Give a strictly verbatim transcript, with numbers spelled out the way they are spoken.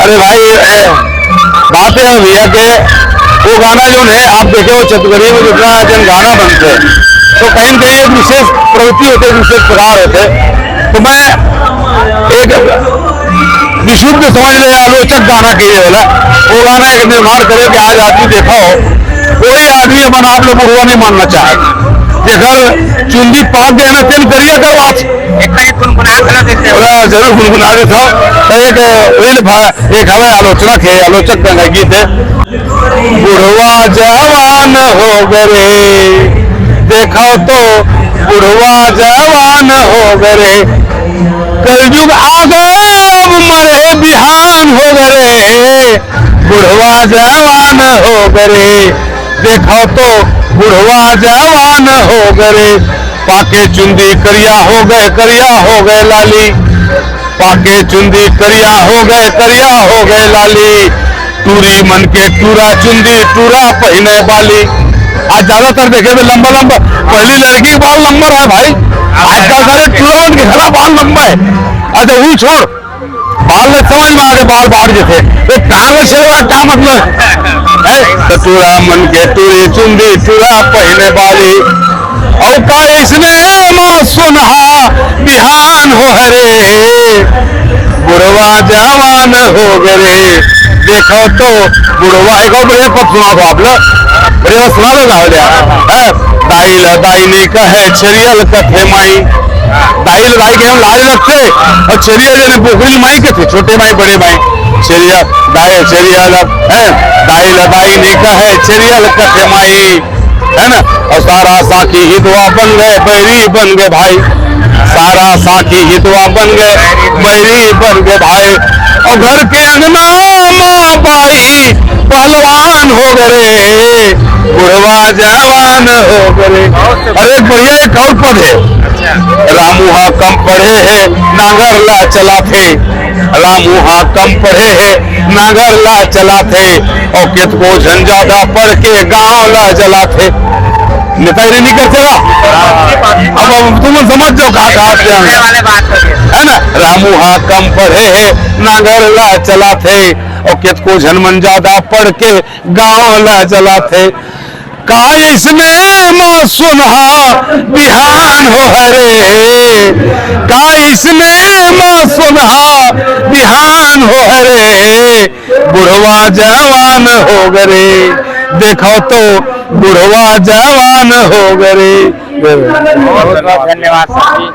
अरे भाई, ए, बात है भैया के वो गाना जो है, आप देखे हो छत्तीसगढ़ी में जितना जन गाना बनते हैं, तो कहीं ना कहीं एक विशेष प्रवृत्ति होती है, एक विशेष प्रकार होते हैं। तो मैं एक विशुद्ध समझ ले आलोचक गाना के लिए बोला, वो गाना एक निर्माण करे कि आज आदमी देखा हो, कोई आदमी अपन आप लोग बुढ़वा नहीं मानना चाहे, जेकर चुंदी पाक गए ना, तेन करिया का बात। एक बार गुनगुना के सुना देते हो। बोला, जरूर गुनगुना देता हूँ। तो एक वही भा-, एक हवे आलोचना के, आलोचक का गीत है। बुढ़वा जवान हो गए रे, देखो तो बुढ़वा जवान हो गए रे, कलयुग आ गए, अब मरे बिहान हो गए रे, बुढ़वा जवान हो गए रे, देखो तो बुढ़वा जवान हो गए रे, पाके चुंदी करिया हो गए, करिया हो गए लाली, पाके चुंदी करिया हो गए, करिया हो गए लाली, टूरी मन के टूरा चुंदी, टूरा पहिने बाली। आज ज्यादातर देखे में लंबा लंबा, पहली लड़की के बाल लंबा रहा भाई, आजकल सारे टूरा मन के घरा बाल लंबा है। अच्छा, वो छोड़, बाल में समझ में आ गए, बाल बाढ़ जैसे, तो कहाँ में से हुआ, क्या मतलब है? तो टूरा मन के टूरी चुंदी, टूरा पहिने बाली, और का इसने माँ सोनहा बिहान हो हरे, बुढ़वा जवान हो गए रे। देखो तो बुढ़वा, एक और बढ़िया पद सुना दो आप लोग, बढ़िया सुना दो गाँव लिया है। दाई ला दाई नहीं कहे, छेरियल कथे माई, दाई ला दाई के हम लाज रखते, और छेरिया जने बोकरी माई कथे, छोटे माई, बड़े माई, छेरिया, दाई, छेरिया ला, है, दाई ला दाई नहीं कहे, छेरियल कथे माई, है ना? और सारा साखी हितवा बन गए, बैरी बन गए भाई, सारा साखी हितवा बन गए, बैरी बन गए भाई। और घर के अंगना माँ बाई पहलवान हो गए, बुढ़वा जवान हो गए। अरे बढ़िया, एक और पद है, रामू हा कम पढ़े है, नांगर ला चलाथे, रामू हा कम पढ़े है, नांगर ला चलाथे, और केतको झन ज्यादा पढ़ के गांव ला चलाथे। नेतागिरी नहीं करते ना। अब, अब तुम समझ जाओ कहाँ, कहाँ से आए हैं। है ना, रामू हा कम पढ़े है, नांगर ला चलाथे, और केतको झन मन ज्यादा पढ़ के गांव ला चलाथे। का इसने माँ सोनहा बिहान हो हरे, का इसने माँ सोनहा बिहान हो हरे, बुढ़वा जवान हो गरे, देखो तो बुढ़वा जवान हो गरे। बहुत बहुत धन्यवाद सर जी।